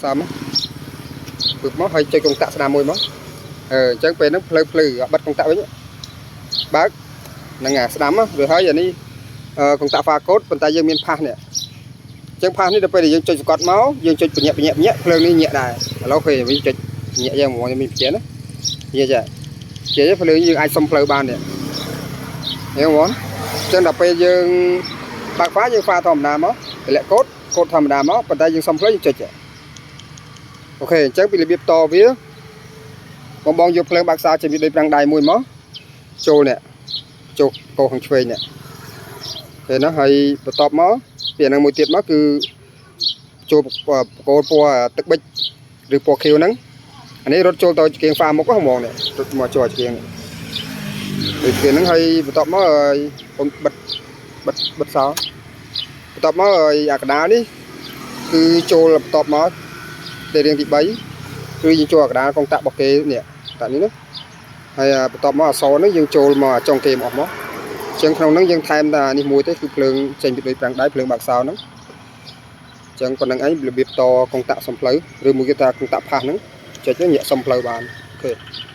សមពឹបមកហើយចុចកុងតាក់ស្ដាំមួយមកអឺអញ្ចឹងពេលហ្នឹងភ្លៅភ្លឺបិទកុងតាក់វិញបើកហ្នឹងអាស្ដាំឬហើយអានេះកុងតាក់ហ្វាកូដប៉ុន្តែយើងមានផាសនេះអញ្ចឹងផាសនេះដល់ពេលដែលយើងចុចសង្កត់មកយើងចុចបញ្ញាក់បញ្ញាក់បញ្ញាក់ភ្លើងនេះញាក់ដែរឥឡូវពេលវិញចុចញាក់យ៉ាងមកមានជាណាញាក់ចាជាភ្លើងយើងអាចសុំផ្លូវបាននេះហ្នឹងបងអញ្ចឹងដល់ពេលយើងបើកហ្វាយើងហ្វាធម្មតាមកតម្លាក់កូដកូដធម្មតាមកប៉ុន្តែយើងសុំផ្លូវយើងចុច OK អញ្ចឹងពីរបៀបតវាបងបងយកភ្លើងបើកសោចេញពីដូចប្រាំងដៃមួយមកចូលនេះចូលកោខាងឆ្វេងនេះឃើញណាហើយបន្ទាប់មកពីអានឹងមួយទៀតមកគឺចូលបកគោលពណ៌ទឹកប៊ិចឬពណ៌ខៀវហ្នឹងអានេះរត់ចូលទៅចង្គៀងហ្វាមុខហ្មងនេះរត់មកចូលចង្គៀងដូចគ្នាហ្នឹងហើយបន្ទាប់មកខ្ញុំបិទបិទបិទសោបន្ទាប់មកអាកដាលនេះគឺចូលបន្ទាប់មកទៅរៀងទី3គឺយើងចូលអាកដាលកុងតាក់របស់គេនេះតាក់នេះណាហើយបន្ទាប់មកអសហ្នឹងយើងចូលមកចុងគេមកអស់មកអញ្ចឹងក្នុងហ្នឹងយើងថែមតានេះមួយទេគឺភ្លើងចេញពីដូចប្រាំងដៃភ្លើងបាក់សោហ្នឹងអញ្ចឹងប៉ុណ្្នឹងឯងរបៀបតកុងតាក់សំផ្លូវឬមួយគេថាកុងតាក់ផាសហ្នឹងចុចទៅញាក់សំផ្លូវបាន OK។